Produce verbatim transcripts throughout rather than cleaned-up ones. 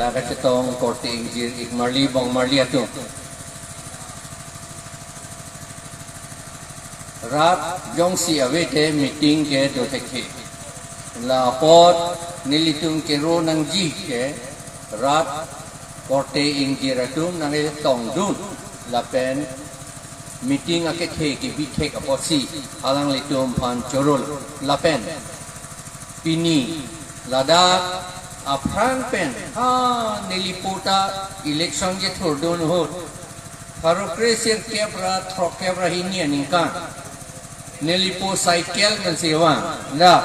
Dak kachetong korte ingjir, ikmarli bongmarli atum. Rat jongsi ave te meeting ke do thekthe. La apot nelitum kero nangji ke rat korte ingjir atum nangchetongdun lapen meeting akethe kebi thek apotsi alanglitum aphan choro lapen pini ladak aphrang pen ha nelipo ta election kethurdun ahut pharo kre sirkep ra throkkep ra hini aningkan nelipo cycle pensi vang, da,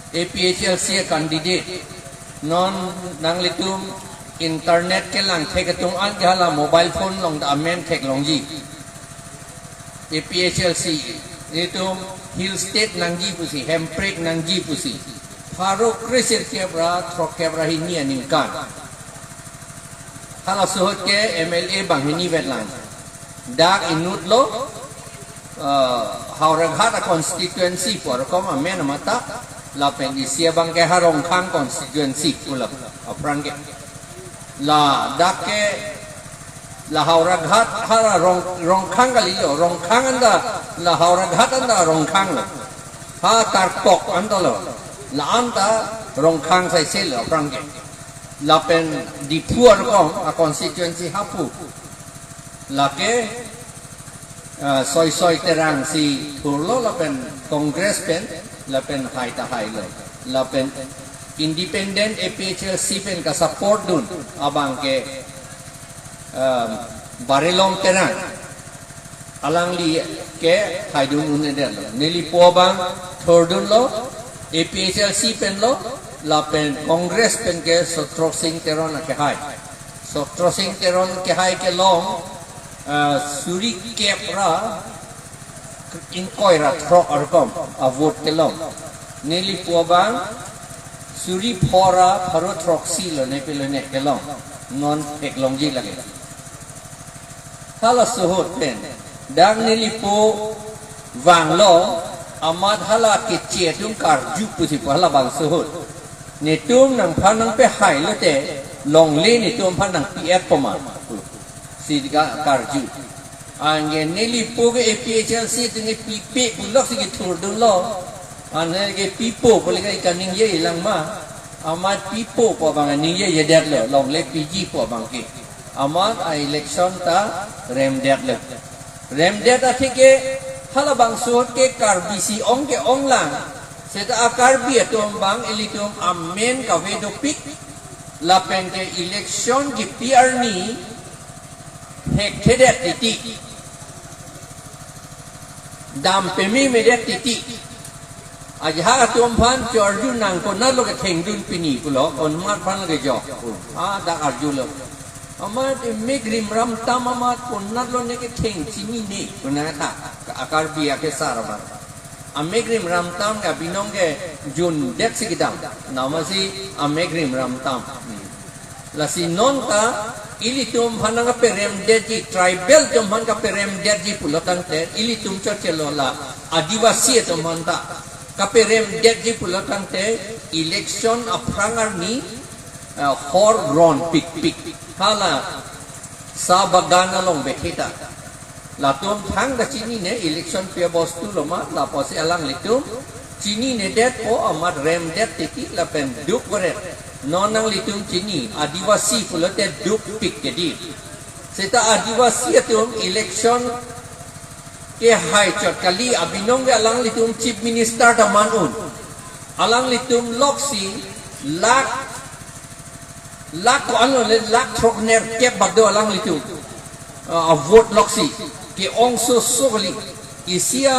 A P H L C candidate. Non nanglitum internet kelang thek atum an ke hala mobile phone along ta amen theklongji. A P H L C, itum Hill State nangji pusi, Hemprek nangji pusi, pharo kre sirkep ra throkkep ra hini aningkan. Halaso ahut ke M L A banghini vetlang. Dak inut lo, uh, Howraghat a constituency pu arkom amen amat ta, lapen isi abang ke ha Rongkhang constituency pulo aphrang ke. Ladak ke la Howraghat ha la Rong, Rongkhang kalilo, Rongkhang anta, la Howraghat anta Rongkhang lo. Ha Tarkok anta lo. La anta Rongkhang saise lo aphrang ke. Lapen Diphu arkom a constituency hapu. Lake, ah, Soisoi Terang si thurlo lapen Congress pen lapen hai ta hailo. Lapen independent A P H L C pen kasupport dun abang ke, ah, Barelong Terang. Alangli ke haidun un-edetlo. Nelipo abang thurdunlo, A P H L C penlo, lapen Congress pen ke Sotrok Sing Teron akehai. Sotrok Sing Teron kehai kelong, ah, suri kep ra ingkoi ra throk arkom a vote kelong. Nelipo abang suri pho ra pharo throksi lo ne pilo ne kelong. Non theklongji lake. Halaso ahut pen dak nelipo vanglo, amat hala keche atum karju pusi pu halabangso ahut. Netum nangphan nangpehai lote longle netum aphan nangpi-et po ma pusi ka karju. Anke nelipo ke A P H L C atum ke pipe puloksi kethurdunlo. Anke pipo pu le kaningje lang ma. Amat pipo pu abang ningjejedetlo, longle piji pu abang ke. Amat a election ta remdetlo. Remdet atheke halabangso ahut ke Karbi si ong ke ong lang. Seta a Karbi atum abang ilitum amen kave dopik. Lapen ke election kipi arni hekthedet titi. Dam pememedet titi. Ajahak atum aphan cho-arju nang konatlo kethengdun pini pulo, konmat aphan lo kejok. Ah, dak arjulo. Amat emek rimram tam amat konatlo ne ketheng chinine. Konat tha, a Karbi akesar amat. Amek rimram tam ke abinong ke jundet si kedam. Namasi amek rimram tam. Hmm. Lasi non ta ilitum aphan nangkaperemdetji, tribal atum aphan kaperemdetji pulo tangte, ilitum chot chelo la Adivasi atum aphan ta kaperemdetji pulo tangte, election aphrang arni, eh, hor ron pikpik. Hala sa bagan along bethe ta. Latum thangta chinine election pi abostu lo ma, lapusi alanglitum chininedetpo amat remdet titi lapen duk beret. Non nanglitum chini, Adivasi pulote dukpik kedi. Seta Adivasi atum election kehai chot kali, abinong ke alanglitum Chief Minister ta man un. Alanglitum loksi lakh, lakh ko-an lo le, lakh throknerkep bak do alanglitum. Ah, a vote loksi ke-ong soso kali. Isi a,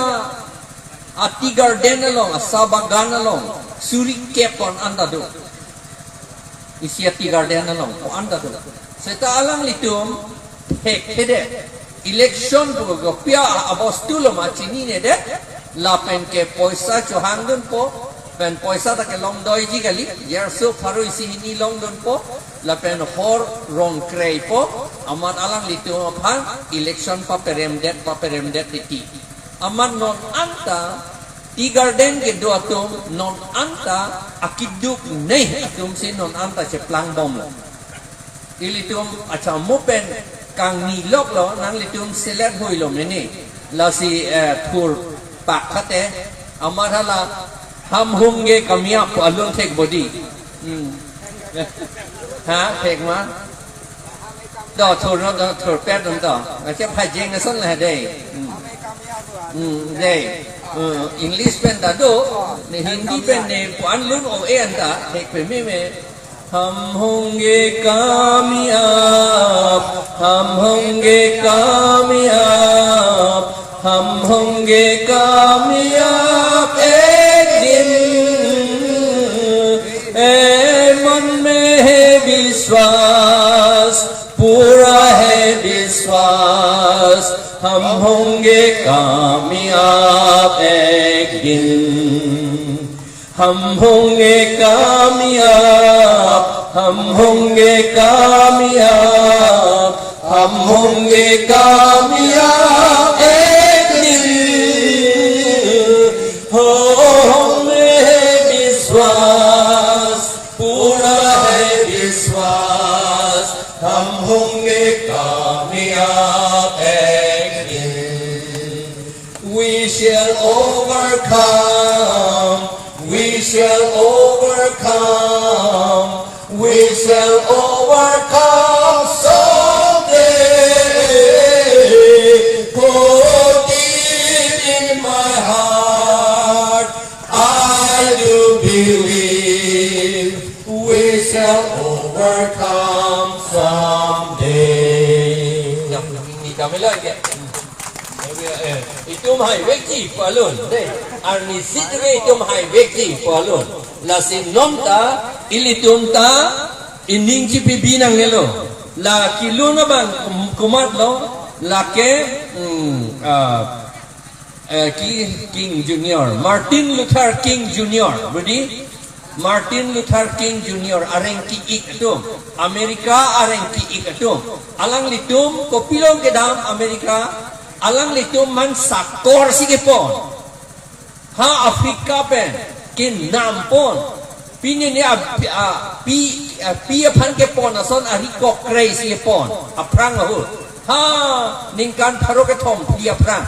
a tea garden along, a sa bagan along suri kep ko-an anta do. Isi a tea garden along ko-an anta do. Seta alanglitum thekthedet. Election pu kopi abostu lo ma chininedet. Lapen ke poisa chohangdunpo, pen poisa ta kelongdoiji kali, jarso pharo isi hini longdunpo, lapen hor rong kreipo, amat alanglitum aphan election paperemdet, paperemdet titi. Amat non anta Tea garden kedo atum non anta akiduk nei atum si non anta cheplang bomlo. Ilitum achamo pen kangniloklo, nanglitum selet hoilo mene. Lasi, eh, thur pak khate, amat hala Hum Hoonge Kamyab pu alun thek bodi. Hmm. Ha, thek ma? Do thur no, do thur pet no do. Acha phajeng ason la dei. Hmm. Hmm, dei. Hmm, English pen ta do, ne Hindi pen ne pu-an lun o e anta, thek pe meme. Hum honge kamyab, hum honge kamyab, hum honge kamyab ek din. ए मन में है विश्वास, पूरा है विश्वास, हम होंगे कामयाब एक दिन। हम होंगे कामयाब, हम होंगे कामयाब, हम होंगे कामयाब एक दिन। हो, हमें है विश्वास, पूरा है विश्वास, हम होंगे कामयाब एक दिन। We shall overcome, we shall overcome, we shall overcome someday. Oh, deep in my heart, I do believe we shall overcome someday. Itum haivekji pu alun, dei. Arnisi ke itum haivekji pu alun. Lasi non ta, ilitum ta, ining chipi binang nelo. La kelun abang kum-, komat lo, lake, hmm, ah, eh, Ki-, King Junior, Martin Luther King Junior, bodi? Martin Luther King Junior areng ki-ik atum, America areng ki-ik atum. Alanglitum kopilo kedam America, alanglitum man sakor si kepon. Ha Africa pen kenam pon. Pini ne a, a, pi, a, pi aphan kepon ason ari kokrei si kepon. Aphrang ahut. Ha ningkan pharo kethom phli aphrang.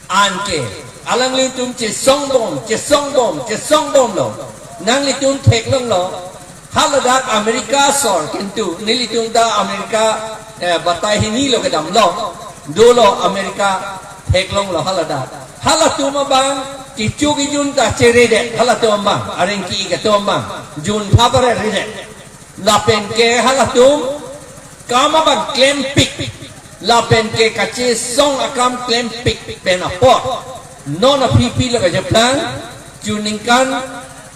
Anke, alanglitum chesong bom, chesong bom, chesong bomlo. Nanglitum theklonglo. Haladak America asor, kintu nelitum ta America, eh, batai hini lo kedamlo. Dolo America theklonglo haladak. Halatum abang, kichuk ijun ta cheredet, halatum abang, areng ki-ik atum abang. Jun phapareredet. Lapen ke halatum kam abang klempik. Lapen ke kachesong akam klempik pen apot, non aphi pilo kacheplang, chuningkan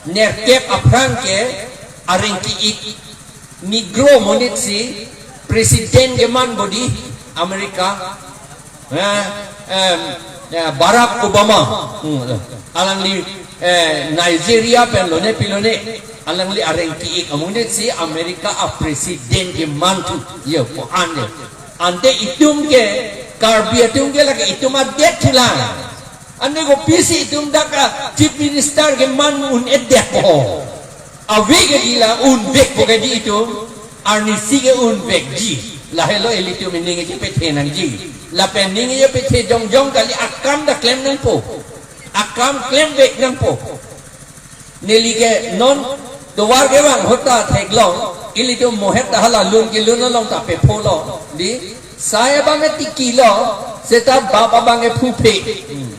nerkep aphrang ke areng ki-ik Negro monit si president keman bodi America. Eh, em, eh, Barack Obama. Hmm, alangli, eh, Nigeria pen lone pilone. Alangli areng ki-ik amonit si America a president keman thu. Yo, ko ande. Ante itum ke, Karbi atum ke lake itum adet thulang. Ante kopisi itum dak a chief minister keman un-edet po. Ave ke di la unvek po ke di itum, arnisi ke unvekji. Lahelo ilitum ining ejepethe nangji. Lapen ning ejepethe jongjong kali, akam ta klem nangpo. Akam klemvek nangpo. Neli ke non tovar kevang ahut ta theklong, ilitum mohet ta hala lun kelun along ta pepholo. Di, sai abang ke tikilo, seta bap abang ke phuphe. Hmm.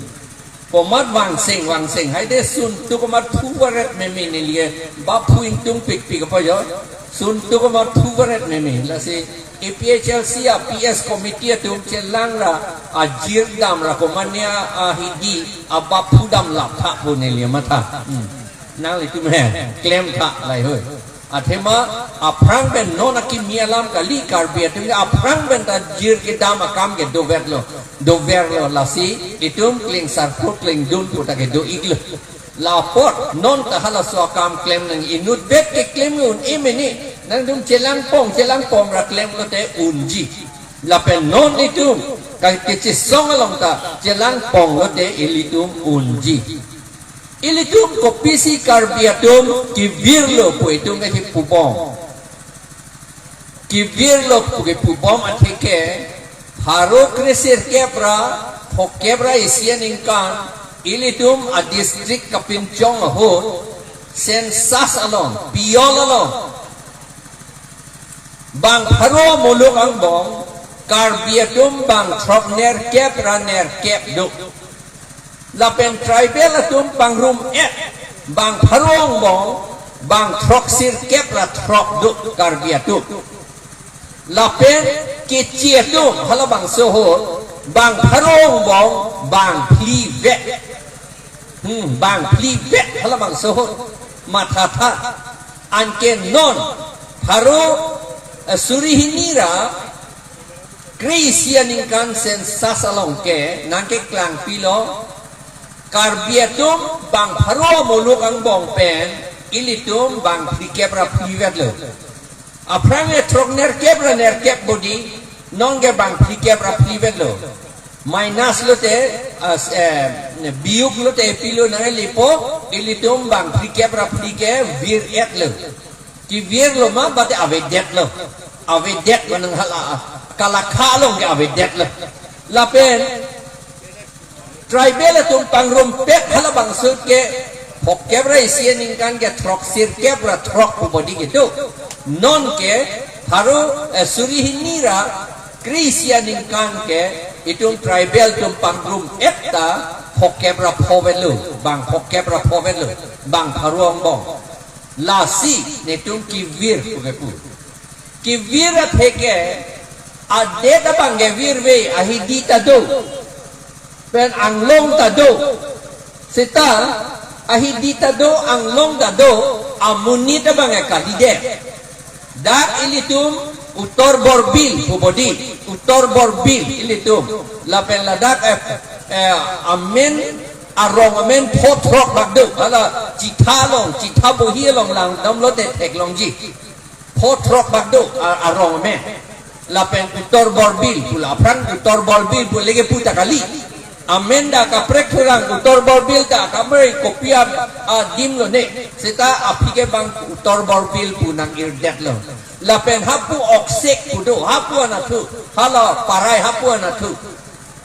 Komat vangseng, vangseng. Haide sun tu komat phu varet meme neli ke. Bap phu ingtung pikpik apa jo? Sun tu komat phu varet meme. Lasi A P H L C a P S committee atum chelang ra ajir dam ra komat ne ahidi abap phu damlap tha pu neli matha. Hmm. Nanglitum he, klem tha lahei. Athema aphrang pen non akimi alam kali, Karbi atum ke aphrang pen ta jir kedam akam ke doverlo, doverlo, lasi itum klingsar pu klingdun pu ta kedo-iklo. La apot non ta halaso akam klem nang, inutvet keklem un-e mene, nangtum chelangpong, chelangpong ra klemlote unji. Lapen non itum ka kechesong along ta chelangpong lote ilitum unji. Ilitum kopisi Karbi atum kevirlo pu itum kepubom. Kevirlo pu kepubom atheke pharo kresirkep ra phokep ra isi aningkan ilitum a district kapinchong ahut census along, piyol along bang pharo muluk angbong Karbi atum bang throknerkep ra nerkep do. Lapen tribal atum pangrum-et bang pharo angbong bang throksirkep ra throk do Karbi atum. Lapen Keche atum halabangso ahut bang pharo angbong bang phlivet. Hmm, bang phlivet halabangso ahut mathatha. Anke non pharo, eh, suri hini ra kre-isi aningkan census along ke nangkeklangpilo, Karbi atum bang pharo muluk angbong pen ilitum bang phlikep ra phlivetlo. Aphrang e throknerkep ra nerkep bodi, non ke bang phlikep ra phlivetlo. Minus lote, as, eh, biuk lote pilo nangkelepo, ilitum bang phlikep ra phli ke vir-etlo. Kevirlo ma, bate avedetlo. Avedet manang hala, kalakha along ke avedetlo. Lapen tribal atum pangrumpet halabangso ahut ke phokep ra isi aningkan ke throksirkep ra throk pu bodi kedo. Non ke pharo, eh, suri hini ra kre-isi aningkan ke itum tribal atum pangrum-et ta phokep ra phovetlo, bang phokep ra phovetlo, bang pharo angbong. Lasi netum kevir pu kepu. Kevir atheke adet abang ke virve, ahidi ta do, pen anglong ta do. Seta ahidi ta do, anglong ta do, amonit abang ke kalidet. Dak ilitum Uttar Borbil pu bodi, Uttar Borbil ilitum. Lapen ladak, eh, eh, amen, arong amen pho throk bak do. Hala chitha along, chitha bohi along langdamlote theklongji. Pho throk bak do, a-, arong amen. Lapen Uttar Borbil pu la, aphrang Uttar Borbil pu lake pu ta kali. Amen dak kaprek thurang, Uttar Borbil ta kamre kopi a, adim lone. Seta aphi ke bang Uttar Borbil pu nang-irdetlo. Lapen hapu Oksek pu do, hapu anatthu. Hala Parai hapu anatthu.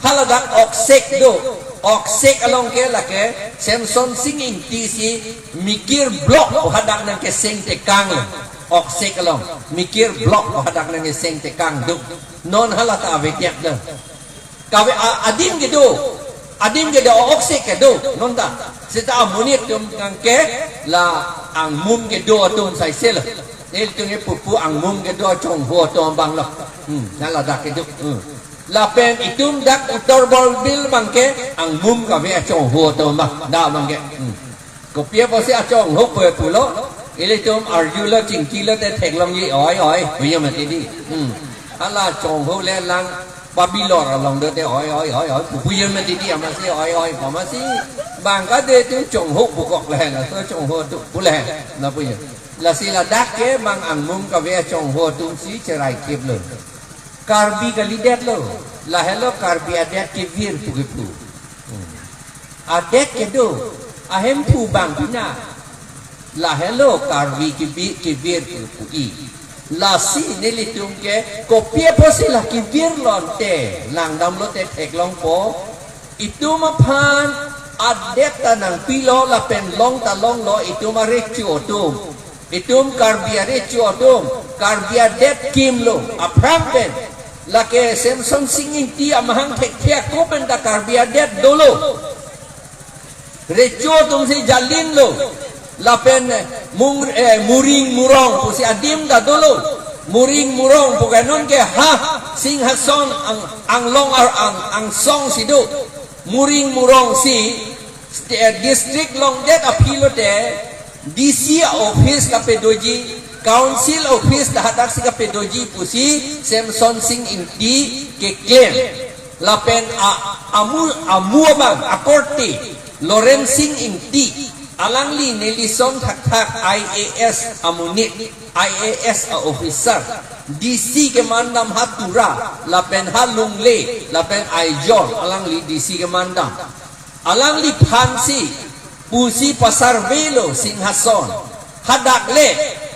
Haladak Oksek do. Oksek along ke lake Semsonsing Ingti si Mikir Block pu hadak nangkeseng tekang. Oksek along Mikir Block pu hadak nangkeseng tekang do. Non hala ta avedet do. Kave a-, adim kedo. Adim kedo, Oksek kedo. Non ta. Seta amonit atum nangke la Angmum kedo atum saiselo. Nelitum ke pupu Angmum kedo Chongho atum abanglo. Hmm, haladak kedo. Hmm. Lapen itum dak Uttar Borbil abang ke Angmum kave a-Chongho atum abang. Dak abang ke. Hmm. Kopi apotsi a-Chongho pu pulo. Ilitum arjulo chingkilo te theklongji oi oi. Puye mati di. Hmm. Hala Chongho le lang pabilor along do te oi oi oi oi. Puye mati di amatsi oi oi. Amatsi bang kade tu Chongho pukok le. Laso Chongho tu pu le. Na puye. Lasi ladak ke bang Angmum kave a-Chongho atum si cherai kiplo. Karbi kalidetlo, lahelo Karbi adet kevir pu kepu. Hmm. Adet kedo, ahemphu bang pina. Lahelo Karbi kebi-, kevir pu kepu-i. Lasi nelitum ke kopi apotsi la kevir lonte, langdamlote theklongpo. Itum aphan adet ta nangpilo lapen long ta longlo itum arecho atum. Itum Karbi arecho atum, Karbi adet kimlo, aphrang pen. Lake Semsonsing Ingti amahang thekthe ako pen ta Karbi adet dolo. Recho atum si jalinlo. Lapen, eh, mung, eh, muring murong pusi adim ta dolo. Muring murong pu ke non ke ha, Singhason ang, anglong ar ang, angsong si do. Muring murong si st-, eh, district longdet aphi lote D C office kapedoji, council office ta hadak si kapedoji pusi Semsonsing Ingti keklem. Lapen a-, amu, amu abang akorte Lorensing Ingti, alangli nelison thakthak I A S amonit, I A S a-officer, D C kemandam ha Tura, lapen ha Lunglei, lapen Aizawl, alangli D C kemandam. Alangliphan si pusi pasarvelo Singhason. Hadak le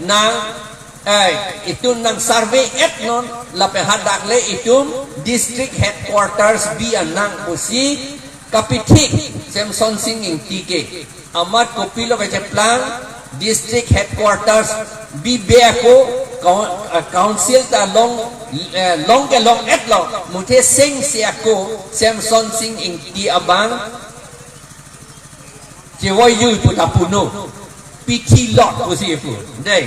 nang, eh, itum nang survey-et non, lapen hadak le itum district headquarters bi anang pusi kapithik Semsonsing Ingti ke. Amat kopilo kacheplang district headquarters bibe ako, coun-, eh, council ta long, eh, long ke long-etlo, muthe sengse ako Semsonsing Ingti abang chevoijui pu ta puno. Pithilot pusi pu. Dei.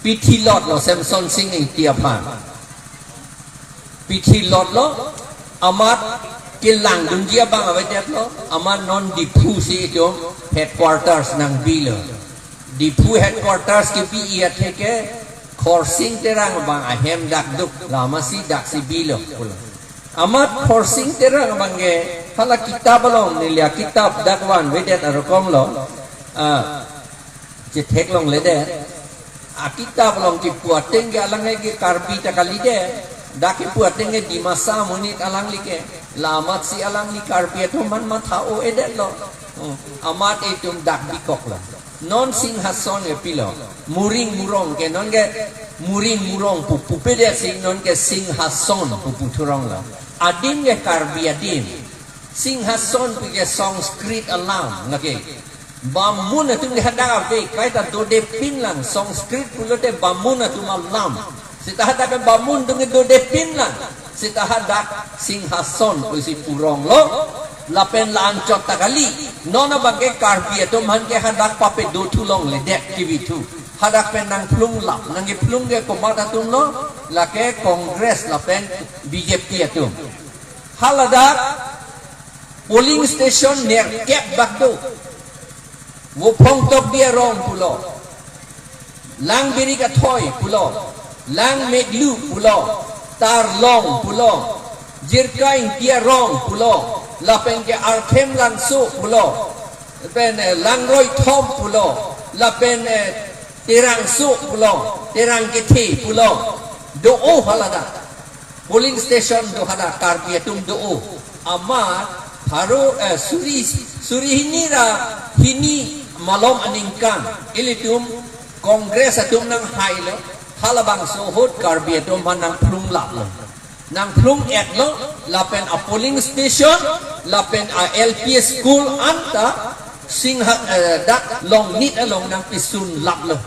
Pithilotlo Semsonsing Ingti aphan. Pithilotlo, amat kelangdunji abang avedetlo, amat non Diphu si itum headquarters nangbilo. Diphu headquarters kebi-i athe ke Khorsing Terang abang ahem dak duk, la amatsi daksi bilo pulo. Amat Khorsing Terang abang ke hala kitap along neli akitap dak van vedet arokomlo. Ah, chetheklongledet. Akitap along kipu ateng ke alang ke Karbi ta kalidet. Dak kipu ateng ke Dimasa amonit alangli ke. La amatsi alangli Karbi atum aphan matha o-edetlo. Hmm. Amat itum dak bikoklo. Non Singhason ke pilo. Muring murong ke non ke muring murong pu pupedet si non ke Singhason pu puthuronglo. Adim ke Karbi adim. Singhason pu ke Sanskrit alam lake. Bamun atum ke hadak ave, kaita dodepinlang, Sanskrit pulote bamun atum alam. Seta hadak ke bamun atum ke dodepinlang. Seta hadak Singhason pusi puronglo, lapen la-anchot ta kali. Non abang ke Karbi atum aphan ke hadak papedothulongledet kivithu. Hadak pen nangphlunglap, nangkephlung ke komat atumlo, lake Congress lapen B J P atum. Haladak polling station nerkep bak do. Vophong Tokbi arong pulo. Lang Biri Kathoi pulo. Lang Meglu pulo. Tarlong pulo. Jirka Ingti arong pulo. Lapen ke Arthem Langso pulo. Lapen, eh, Langroi Thom pulo. Lapen, eh, Terangso pulo. Terang Kethe pulo. Do-o haladak. Polling station do hadak Karbi atum do-o. Amat pharo, eh, suri, suri hini ra hini malom aningkan ilitum Congress atum nanghailo, halabangso ahut Karbi atum aphan nangphlunglaplo. Nangphlung-etlo, lapen a polling station, lapen a L P school anta Singha, eh, dak Longnit along nangpisunlaplo.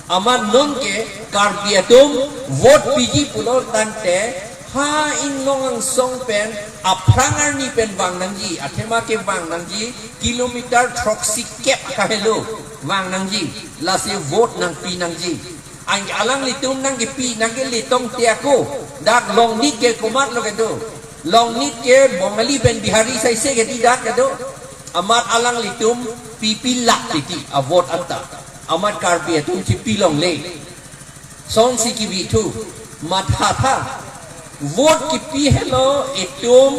Amat non ke Karbi atum vote piji pulo tangte ha inglong angsong pen aphrang arni pen vang nangji, athema ke vang nangji kilometer throksi kep kahelo vang nangji, lasi vote nangpi nangji. Ang alanglitum nangkepi nangkele tangte ako, dak Longnit ke komatlo kedo? Longnit ke Bongali pen Bihari saise ke di dak kedo? Amat alanglitum pipilak titi a vote anta. Amat Karbi atum chipilongle. Songsi kivithu, mathatha. Vote kipi helo itum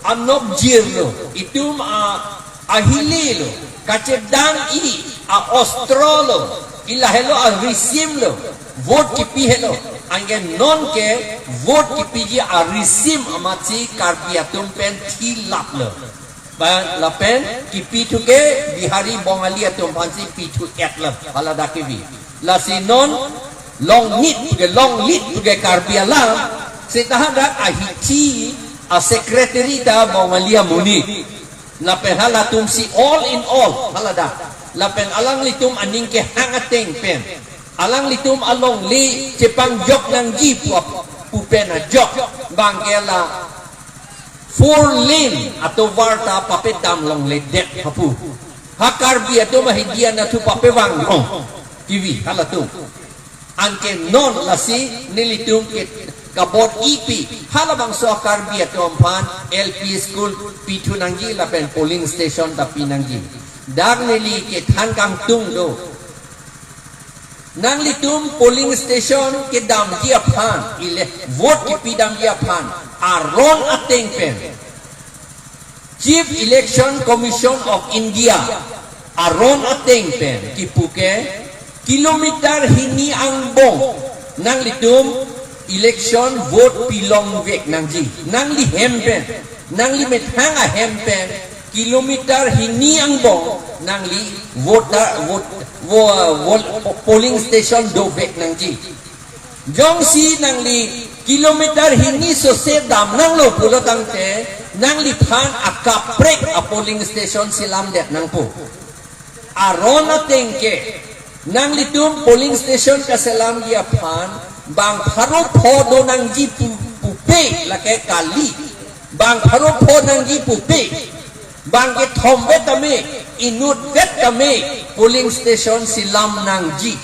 anokjirlo, itum a, ahilelo, kachedang-i a ostrolo, ila helo a risimlo. Vote kipi helo. Anke non ke vote kipiji a risim amatsi Karbi atum pen thilaplo. Ba lapen kipithu ke Bihari Bongali atum aphansi pithu-etlo, haladak kevi. Lasi non Longnit ke Longnit ke Karbi alam, seta hadak ahithi a secretary ta Bongali amonit. Lapen halatumsi all in all haladak. Lapen alanglitum aning kehang ateng pen, alanglitum alongle chepangjok nangji pu ap-, pu pen ajok, bang ke la four lane atovar ta papedamlongledet hapu. Ha Karbi atum ahidia nathu papevanglong kivi halatum. Anke non lasi nelitum ke kabor-ipi, halabangso Karbi atum aphan L P school pithu nangji lapen polling station ta pi nangji. Dak neli kethan kangtung do. Nanglitum polling station kedamji aphan, ile vote kepidamji aphan aron ateng pen, Chief Election Commission of India aron ateng pen kipu ke kilometer hini angbong nanglitum election vote pilongvek nangji. Nangli hem pen, nangli methang ahem pen kilometer hini angbong nangli voter, vote, vo-, vo-, polling station dovek nangji. Jongsi nangli kilometer hini sose damnanglo pulo tangte, nangliphan akaprek a polling station si lamdet nangpo. Aron ateng ke, nanglitum polling station kaselamji aphan bang pharo pho donangji pu, pupe lake kali. Bang pharo pho nangji pupe. Bang kethom vet tame, inut vet tame, polling station si lam nangji.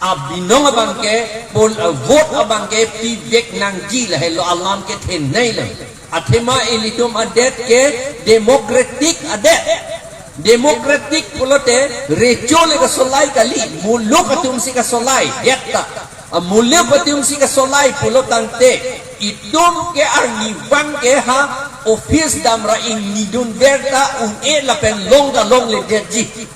Abinong abang ke, pol, eh, vote abang ke pivek nangji, lahelo alam kethenei lo. Athema ilitum adet ke democratic adet. Democratic pulote recho le kasolai kali, muluk atum si kasolai, det ta. A, muluk atum si kasolai pulo tangte, itum ke arnivang ke ha office damra ingnidunver ta un-e lapen long ta longledetji.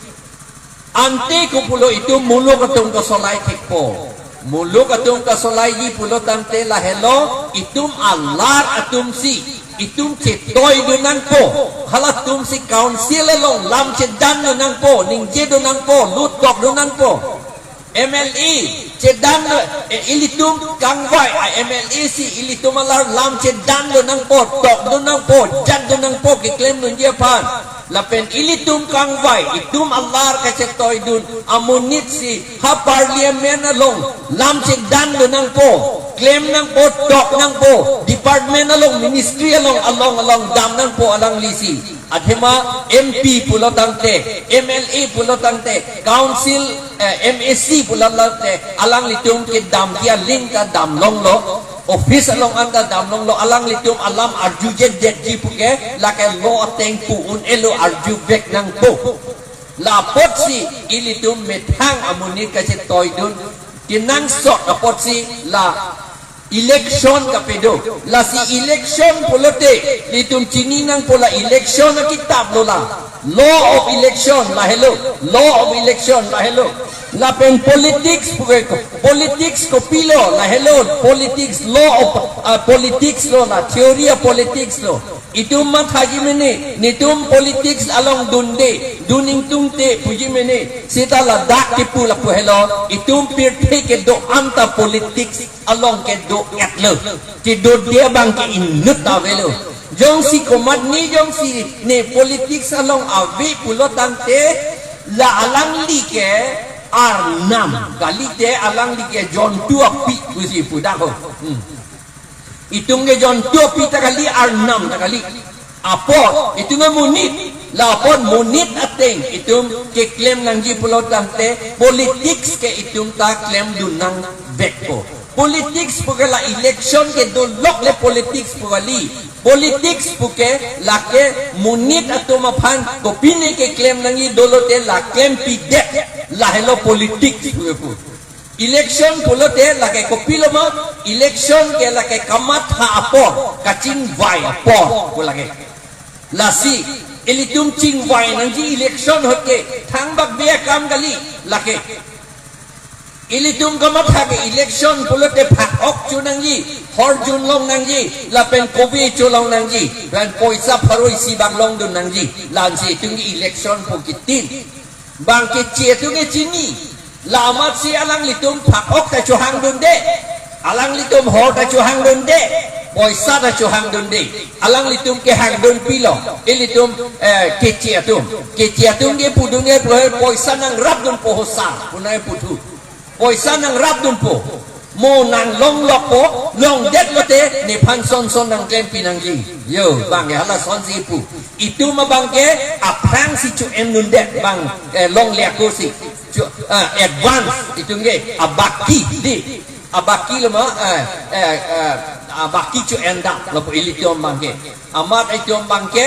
Ante ko pulo itum muluk atum kasolai thekpo. Muluk atum kasolaiji pulo tangte lahelo itum alar atum si, itum chetoidun nangpo. Halatum si council along lam chedandun nangpo, ningjedun nangpo, lutdokdun nangpo. M L A chedan, eh, ilitum kangvai a M L A si ilitum alar lam chedandun nangpo, tokdun nangpo, jatdun nangpo, keklemdunji aphan. Lapen ilitum kangvai, itum alar kachetoidun amonit si ha parliament along lam chedandun nangpo, klem nangpo, tok nangpo, department along, ministry along, along along dam nangpo alangli si. Athema M P pulo tangte, M L A pulo tangte, council, eh, M A C pulo tangte, alanglitum kedamji aling ta damlonglo, office along anta damlonglo, alanglitum alam arjujedetji puke, lake law ateng pu un-elo, arjuvek nangpo. La apotsi ilitum methang amonit kachetoidun, kenangsot apotsi la election kapedo. Lasi election pulote, ilitum chini nangpo la election akitap lo la. Law of election lahelo. Law of election lahelo. Lapen politics puke, politics kopilo lahelo. Politics, law of, ah, politics lo la. Theory of politics lo. Itum mathaji mene, netum politics along dunde, dun ingtungte puji mene, seta ladak kipu lapu helo, itum pirthe kedo-an ta politics along kedo-etlo. Kedode abang ke inut avelo. Jongsi komatne jongsi ne politics along ave pulo tangte, la alangli ke arnam, kalite alangli ke jontu api pusi pu dak ho. Hmm. Itum ke jontu api ta kali, arnam ta kali. Apot, itum ke monit. La apot monit ateng itum keklem nangji pulo tangte, politics ke itum ta klemdun nangvekpo. Politics puke la election kedo lok le politics pu kali. Politics puke lake monit atum aphan kopine keklem nangji dolote la klempidet, lahelo politics puke pu. Election pulote lake kopilo ma, election ke lake kamatha apor, kachingvai apor pu lake. Lasi ilitum chingvai nangji election ahut ke, thangbak be akam kali lake. Ilitum kamatha ke election pulote phak-ok cho nangji, horjun long nangji, lapen kove cho long nangji, lapen poisa pharo isi bang longdun nangji, la-ansi itum ke election pu kitin. Bang keche atum ke chini. La amatsi alanglitum phak-ok ta chohangdunde. Alanglitum hor ta chohangdunde. Poisa ta chohangdunde. Alanglitum kehangdunpilo. Ilitum, eh, keche atum. Keche atum ke pudunge proher poisa nangrapdunpo hosa. Punai puthu. Poisa nangrapdunpo. Mo nanglonglokpo, longdet lote, nephan son son nangklempi nangji. Yo, bang ke hala sonsi pu. Itum abang ke, aphrangsi cho-endundet, bang, eh, longle ako si. Cho, ah, advance, itum ke, abaki, di. Abaki lo ma, eh, eh, eh, abaki cho-endamlo pu ilitum abang ke. Amat itum abang ke,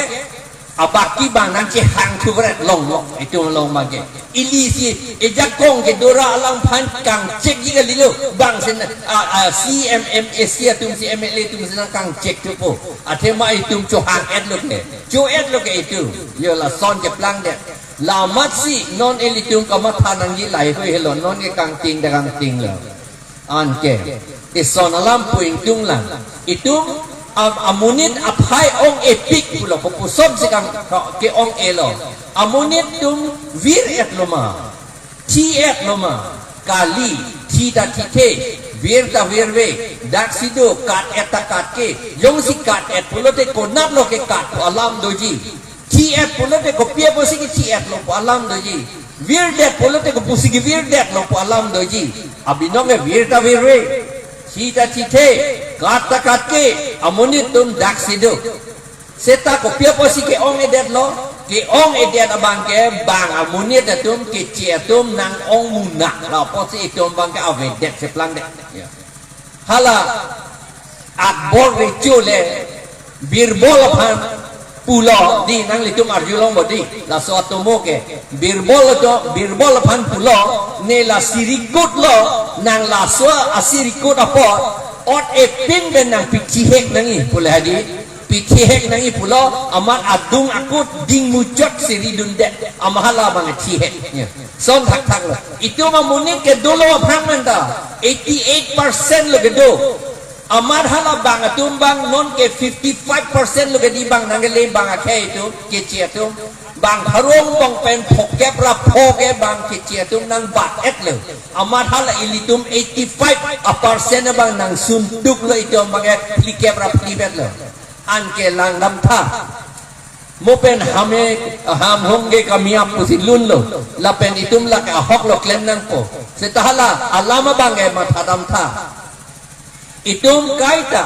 abaki bang nangchehang thuvret longlok, itum along abang ke. Ili si, ejakong kedo ra alangphan kangchekji kalilo, bang sen, ah, ah, C M, M A C atum si, M L A atum si nangkangchek thupo. Athema itum chohang-etlo ke. Cho-etlo ke itum. Yo lason keplangdet. La amatsi non ilitum kamatha nangji laheihui helo, non ke kangting da kangtinglo. Anke. Ison alam pu ingtunglang. Itum Am-, amonit aphai ong-epik pulo, kopuson si kang ke-ong-elo. Amonit atum vir-etlo ma, thi-etlo ma, kali, thi ta thithe, vir ta virve, daksi do, kat-et ta katke, jongsi kat-et pulote konatlo kekat pu alam doji. Thi-et pulote kopi apotsi kethi-etlo pu alam doji. Virdet pulote kopusi kevirdetlo pu alam doji. Abinong ke vir ta virve, thi ta thithe, kat ta katke, amonit atum daksi do. Seta kopi apotsi ke-ong-edetlo, ke-ong-edet abangke bang amonit atum, keche atum nang-ong munak, la apotsi itum abangke avedet cheplangdet. Ya. Hala Akbor recho le Birbol aphan pulo, di nanglitum arjulong bo di, laso atomo ke. Birbol to, Birbol aphan pulo, ne la sirikut lo, nang laso asirikut apot ot epin pen nang pithihek nangji pule hadi. Pithihek nangji pulo, amat adung akut ding muchot siri dundet, amat hala abang thihek. Ya. Son thakthak lo. Itum amonit ke dolo aphrang manta, eighty-eight percent lo kedo. Amat hala bang atum abang non ke fifty-five percent lo kedi, bang nangkele bang akhei atum, keche atum. Bang pharo angbong pen phokep ra pho ke bang keche atum nangbat-etlo. Amat hala ilitum eighty-five a percent abang nangsuntuklo, itum abangke phlikep ra phlibetlo. Anke langdamtha. Mo pen hame, ham hongke kamiap pusi lunlo. Lapen itum lake ahok lo klem nangpo. Seta hala alam abangke mathadamtha. Itum kaita,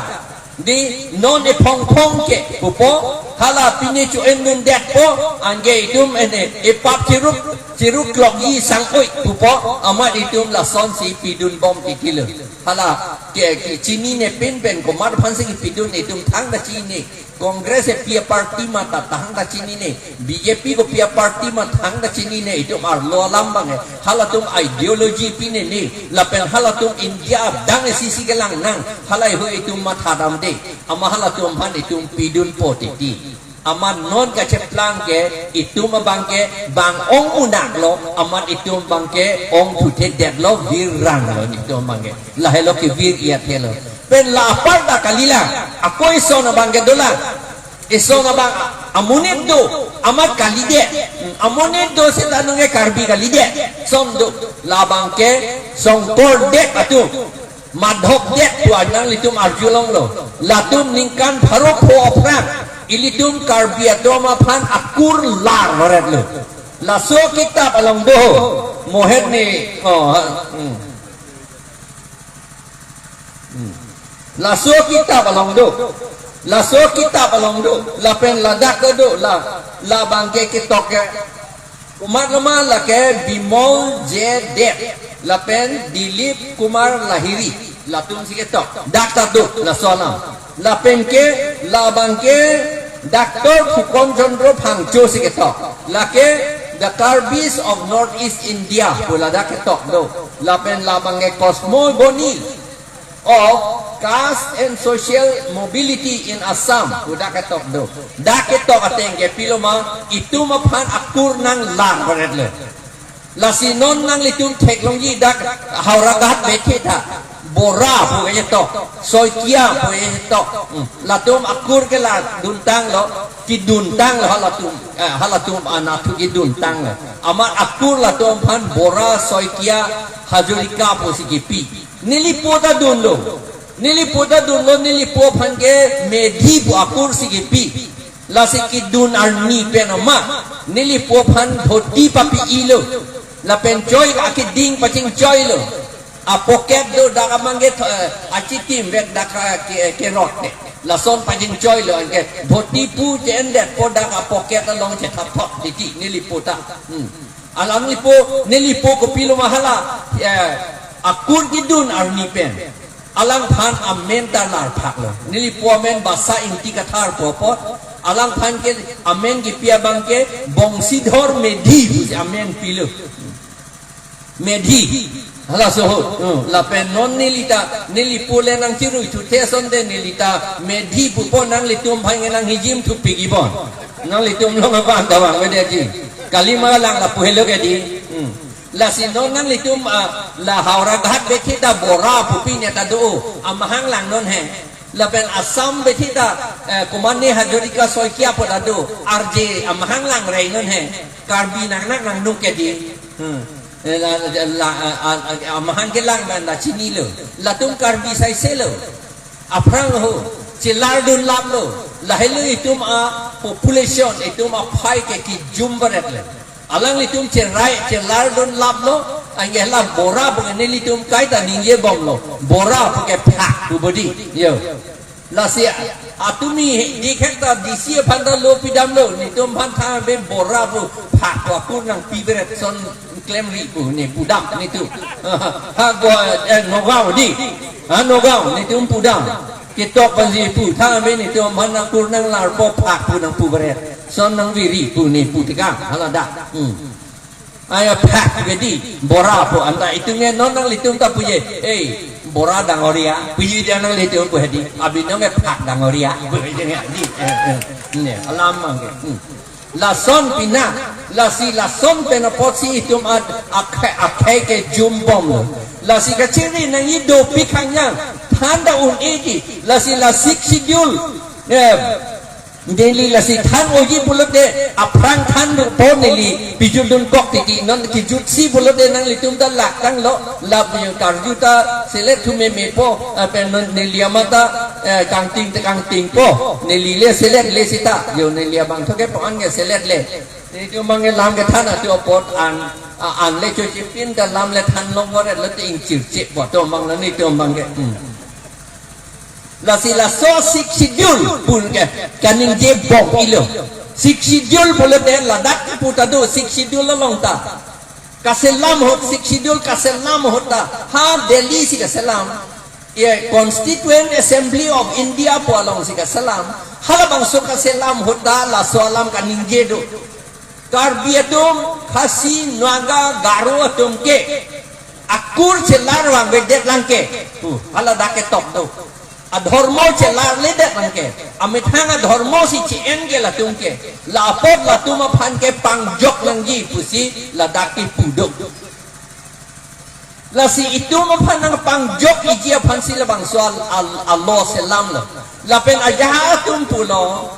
di non ephongphong ke pupo, hala pine cho-en dundetpo, anke itum ene epap chiruk, chiruk klokji sang-oi pupo, amat itum lasonsi pidunbom titilo. Hala ke, ke chinine pin pen komat aphansi kepidun itum thangta chini. Congress epi aparty ma ta thangta chinine, B J P kopi aparty ma thangta chinine, itum arlo alam abang e, halatum ideology pinene, lapen halatum India adang isi si kelang nang, halahei itum mathadamde, amat halatum aphan itum pidunpo titi. Amat non kacheplang ke, itum abangke bang ong unaklo, amat itum abangke ong thuthedetlo, virranglo itum abangke. Lahelo kevir-et helo. Pen la apar ta kalilang, ako ison abangke dolang. Ison abang amonit do, amat kalidet. Amonit do seta nonke Karbi kalidet. Son do, labangke Songkordet atum, Madhobdet pu nanglitum arjulonglo. Latum ningkan pharo pho aphrang ilitum Karbi atum aphan akur lar varetlo. Laso kitab along do. Mohet ni, oh, ha, hmm. Hmm. Laso kitab along do. Laso kitab along do. Lapen ladak do, la, labangke ketok ke. Komat lo ma, lake Bimol J Deb. Lapen Dilip Kumar Lahiri. Latumsi ketok. Dak ta do, laso alam. Lapen ke, labangke Doctor Phukan Chandra Phangcho si ketok. Lake The Karbis of Northeast India pu ladak ketok do. Lapen labangke Cosmogony of Caste and Social Mobility in Assam pu dak ketok do. Dak ketok ateng ke pilo ma, itum aphan akur nanglar varetlo. Lasi non nanglitum theklongji dak Howraghat betheta, Bora pu ketok, Saikia pu ketok. Hmm. Latum akur ke la duntanglo, kiduntanglo halatum, eh, halatum anatthu kiduntanglo. Amat akur latum aphan Bora, Saikia, Hazarika pusi kipi. Nelipo ta dunlo. Nelipo ta dunlo, nelipo aphan ke Medhi pu akur si kipi. Lasi kidun arni pen amat nelipo aphan dhoti papi-ilo. Lapen choi akeding pachingchoilo. Apocket do dak abangke tho-, eh, achitim vek dak, eh, ke, kerot ke. Lason pachingchoilo anke dhoti pu che-endetpo dak apocket along chethapthot titi nelipo ta. Hmm. Alam nelipo, nelipo kopilo ma hala, eh, akur kidun arni pen. Alangphan amen ta larphaklo. Nelipo amen Basa Ingti Kathar pu apot. Alangphan ke amen kipi abangke Bongsidhor Medhi pusi amen pilo. Medhi. Halaso ahut. Hmm. Lapen non nelita, nelipo le nangchirui thuthe asonte nelita Medhi pupo, nanglitum aphan ke nanghijim thupik ibon. Nanglitum along abang ta vang vedeji. Kalima lang lapu helo kedi. Hmm. Lasi non nanglitum, ah, la Howraghat betheta Bora pu pine ta do. Amahang lang non he. Lapen Assam bethi ta, eh, komatne Hazarika Saikia pu ta do, R J amahang lang rei non he, Karbi nang nang nang nuk ke di. Hmm. Eh, la, la, la, ah, ah, ah, amahang kelang dan la chinilo. Latum Karbi saise lo. Aphrang ho, chelar dunlap lo. Lahelo itum a-population, itum aphai ke kijum baret lo. Alanglitum cherai, chelar dunlap lo, anke la bora pu ke nelitum kaita ningje bom lo. Bora pu ke phak pu bodi. Yo. Lasi atumi dikhek ta D C aphan ta lo pidam lo, netum aphan tha be bora pu phak pu akur nangpi beret son klemri pu ne pudam netum. Ha go, eh, Nagaon di. Ha Nagaon netum pudam. Ketok panji pu tha be netum aphan nangkur nanglarpo phak pu nangpu beret. Son nangviri pu ne pu tikang. Hala dak. Hmm. Aya phak ke di, bora pu anta itum nge non nanglitum ta puye, "Eh, bora dangoria," puye dia nanglitum pu hedi, "Abi nonge phak dangoria," puye dia nge di, eh, eh, ne, alam mang ke. Hmm. Lason pina, lasi lason pen apotsi itum ad, akhai, akhai ke jum bom lo. Lasi kachiri nangji dopik hangyang, than ta un-e di, lasi la Sixth Schedule, eh, Neli lasi than unji pulote aphrang than po neli pijut dunkok titi non kijutsi pulote nanglitum ta lak tanglo, lap yo karju ta selet thume mepo, apen non neli amat ta, eh, kangting te kangtingpo, neli le selet le sita, yo neli abang thoke po an ke selet le. Nelitum abang ke lam kethan atu apot an, a-, an le chochipin ta lam le than long waret lote ingchirche po atum abang lo nelitum abang ke. Hmm. Lasi laso Sixth Schedule pun ke kaningje bom ilo. Sixth Schedule pulote ladak pu ta do Sixth Schedule along ta. Kaselam ahut Sixth Schedule kaselam ahut ta. Ha Delhi si kaselam. Ye Constituent Assembly of India pu along si kaselam. Halabangso kaselam ahut ta laso alam kaningje do. Karbi atum, Khasi, Naga, Garo atum ke akur chelar vangvedet lang ke. Pu, hala dak ketok do. Adhormo chelarledet lang ke. Amethang adhormo si che-en ke latum ke. La apot latum aphan ke pangjok nangji pusi ladak kipu do. Lasi itum aphan nangpangjokji aphansi labangso al, al, alo selam lo. Lapen ajahak atum pulo,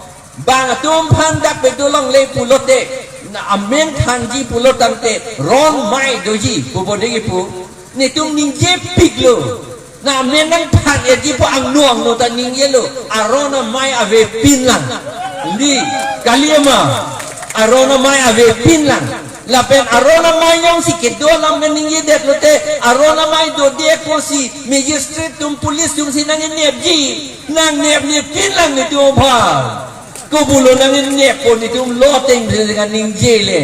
bang atum aphan dak bedo longle pulote, na amen thanji pulo tangte, ron mei doji, pu bodi kipu, netum ningjepik lo. Na amen nangthan-etji pu angno angno ta ningjelo, aron amei avepin lang. Di, kali ma, aron amei avepin lang. Lapen aron amei jongsi kedo alam kaningjedet lote, aron amei dode kosi magistrate atum police atum si nangnepji, nangnepnepin lang netum aphan. Kopulo nangneppo netum lo ateng si kaningje le.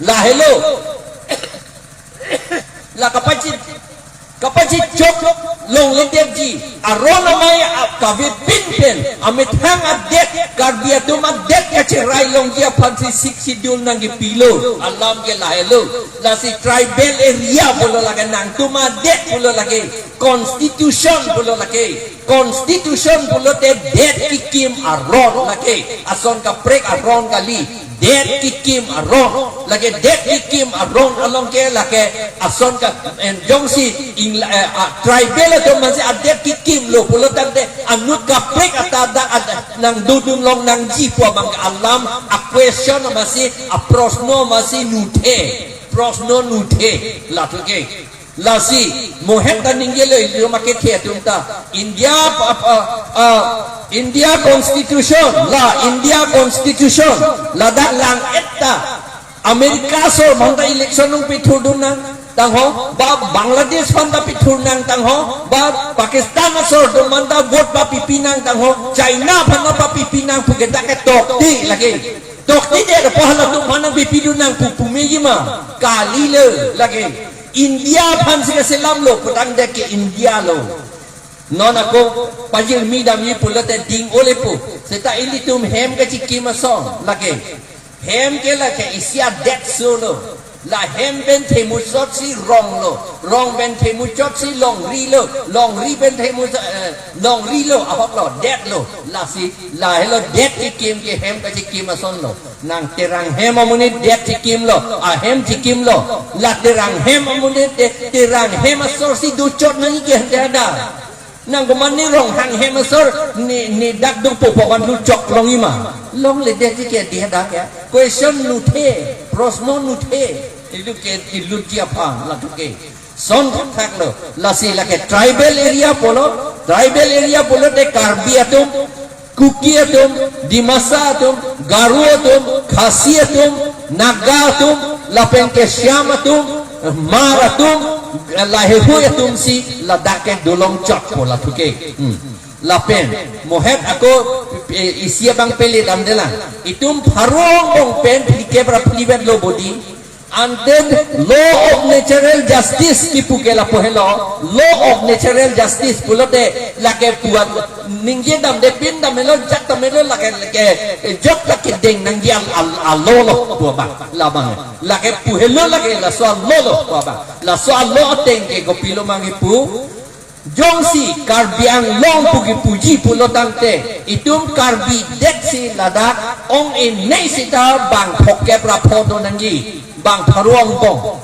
Lahelo. La kapachit, kapachit chok longledetji. Aron amei a-, kavepin pen, amethang adet, Karbi atum adet kacherai longji aphansi Sixth Schedule nangkipilo. Alam ke lahelo. Lasi tribal area pulo lake, nangtum adet pulo lake, constitution pulo lake. Constitution pulote det kekim aron lake. Ason kaprek aron kali. Det kekim aron. Lake det kekim aron along ke lake ason ka, en, jongsi ing, eh, ah, tribal atum mansi adet kekimlo pulo tangte anut kaprek ata dak ad-, nangdodun longnangji pu abang ke alam a-question amatsi, a-proshno amatsi nuthe. Proshno nuthe. Latum ke. Lasi, mohet ta ningjelo ilitum akethe atum ta. India pa, pa, ah, India Constitution, la India Constitution, ladak lang-et ta. America asor aphan ta election nangpethurdun nangtangho, ba Bangladesh aphan ta pethur nangtangho, ba Pakistan asor atum aphan ta vote papipi nangtangho, China aphan ta papipi nang pu ke dak ke tokti lake. Toktidet apot halatum aphan nangpipidun nang pu pumeji ma, kalilo lake. India aphansi kaselamlo, putangdet ke India lo. Non ako pajirmi damji pulote ding olepo. Seta ilitum hem kachikim ason lake. Hem ke lake isi adet solo. La hem pen themuchotsi ronglo. Rong pen themuchotsi longrilo. Longri pen themu, eh, longrilo. Ahoklo, detlo. Lasi, lahelo det kekim ke hem kachikim asonlo. Nang Terang hem amonit det chikimlo, ahem chikimlo. La Terang hem amonit te, Terang hem asorsi dochot nangji ke hande ada. Nang komat ne Ronghang hem asor ne, ne dak dukpo pu abang lu chok longjima. Longledetji ke dia dak ya. Question nuthe, prosno nuthe. Ilu ke ilutji aphan latum ke. Son thakthak lo. Lasi lake tribal area pulo, tribal area pulote Karbi atum, Kuki atum, Dimasa atum, Garo atum, Khasi atum, Naga atum, lapen ke Shyam atum, Hmar atum, laheihui atumsi ladak ke dolong chotpo latum ke. Hmm. Lapen mohet ako, eh, isi abang pele damdelang. Itum pharo angbong pen phlikep ra phlivet lo bodi. Ante law of natural justice kipu ke lapu helo. Law of natural justice pulote lake puan ningje damde, pin damlo, jak damlo, lake, lake, eh, jok lake deng nangji al, al, a-law lo pu abang, labang. Lake pu helo lake laso a-law lo pu abang. Laso a-law ateng ke kopilo ma kipu. Jongsi Karbi Anglong pu kipuji pulo tangte, itum Karbi detsi ladak ong-enei sita bang phokep ra pho do nangji, bang pharo angbong.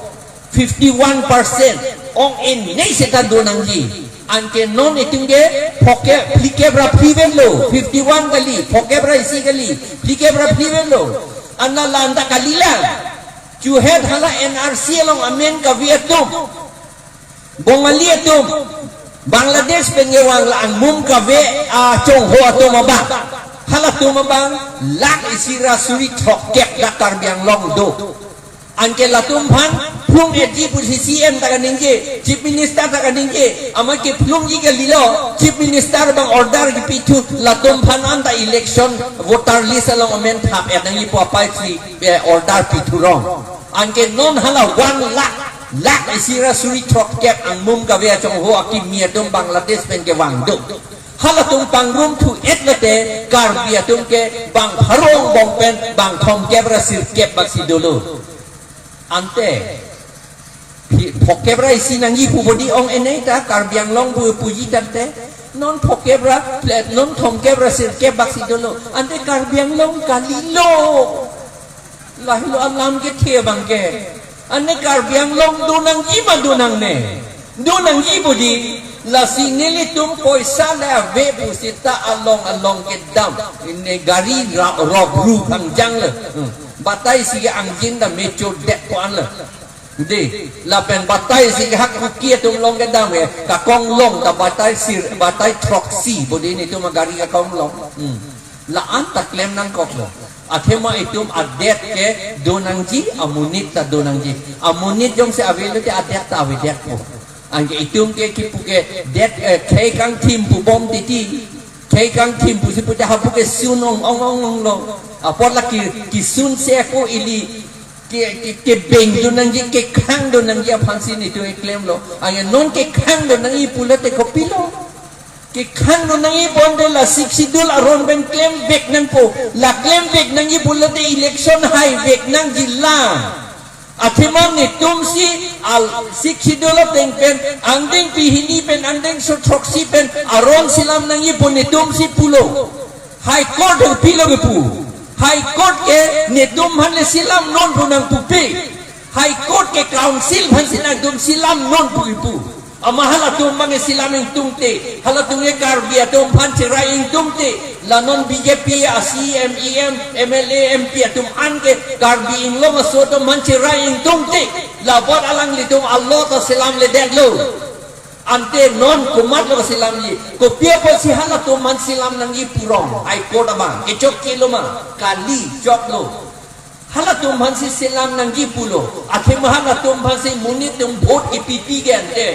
Fifty-one percent ong-enei sita do nangji. Anke non itum ke phokep, phlikep ra phlivet lo, fifty-one kali, phokep ra isi kali, phlikep ra phlivet lo. Anla lanta kalilang. Chuhet hala N R C along amen kave atum. Bongali atum, Bangladesh pen kevang la angmum kave, ah, chongho atum abang. Halatum abang lakh isi ra suri throkkep dak Karbi Anglong do. Anke latum aphan phlung-etji pusi C M ta kaningje, Chief Minister ta kaningje, amat kephlungji kalilo, Chief Minister abang order kipithu, latum aphan anta election voter list along amen thap-et nangji pu apaisi, eh, order pithu rong. Anke non hala one lakh, lakh isi ra suri throkkep angmum kave achongho akimi atum Bangladesh pen kevang do. Halatum pangrum thu-et lote Karbi atum ke bang pharo angbong pen bang thomkep ra sirkep baksi dolo. Ante phi-, phokep ra isi nangji pu bodi ong-enei ta Karbi Anglong pu puji tangte, non phokep ra, non thomkep ra sirkep baksi dolo. Ante Karbi Anglong kalilo. Lahelo alam kethe abang ke. Ante Karbi Anglong do nangji ma do nangne? Do nangji bodi. Lasi nelitum poisa le ave pusita along along kedam. Ini gari ra-, rok ru pangjang le. Hmm. Batai si angjin ta mecho det ko an le. Dei, lapen batai si hak Kuki atum along kedam ke, kakong long ta batai sir, batai throksi bodi netum agari kakong long. Hmm. La-an ta klem nangkoklo. Athema itum adet ke do nangji, amonit ta do nangji. Amonit jongsi avelo te adet ta avedetpo. Anke itum ke kipu ke det, eh, khei kangthim pu bom titi. Khei kangthim pusi pute hapu ke sun ong ong ong ong lo. Apot la ki, kisun se ako ili ke, ke, kebeng do nangji, kekhang do nangji aphansi netum keklemlo. Anke non kekhang do nangji pulote kopilo? Kekhang do nangji bonde la Sixth Schedule aron pen klemvek nangpo. La klemvek nangji pulote election haivek nangji la. Athema netumsi al Sixth Schedule ateng pen angdeng phli hini pen angdeng so throksi pen aron selam nangji pu netumsi pulo. High Court pilo kepu. High Court ke netum aphan le selam non pu nangpupe. High Court ke council aphansi nangtum selam non pu kipu. Amat halatum abang ke selam ingtungte. Halatum ke Karbi atum aphan cherai ingtungte. La non B J P a C M, E M, M L A, M P atum an ke Karbi Anglong aso atum aphan cherai ingtungte. La bot alanglitum a-law ta selamledetlo. Ante non komatlo selamji? Kopi apotsi halatum aphan selam nangji pu rong? High Court abang kechok kelo ma? Kali, choklo. Halatum aphansi selam nangji pulo. Athema halatum aphansi monit atum vote kipipi ke ante.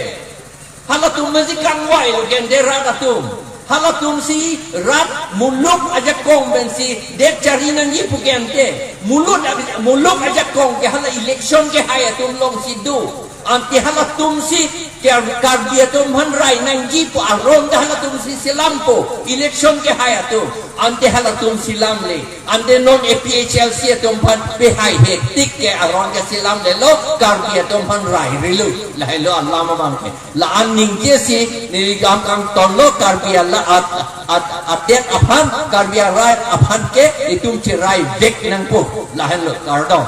Halatum aphansi kangvailo ke ante rat atum. Halatumsi rat muluk ajakong pensi det chari nangji pu ke ante. Muluk aj-, muluk ajakong ke hala election kehai atum alongsi do. Ante halatumsi Kar-, Karbi atum aphan rai nangji pu aron ta halatumsi selampo, election kehai atum. Ante halatum selamle. Ante non A P H L C atum aphan pehaihe tik ke aron ke selamlelo, Karbi atum aphan rairilo. Lahelo alam abang ke. La-an ningjesi neli gam kangtonlo, Karbi ala at, at, adet aphan, Karbi arat aphan ke itum cheraivek nangpo. Lahenlo, kardom.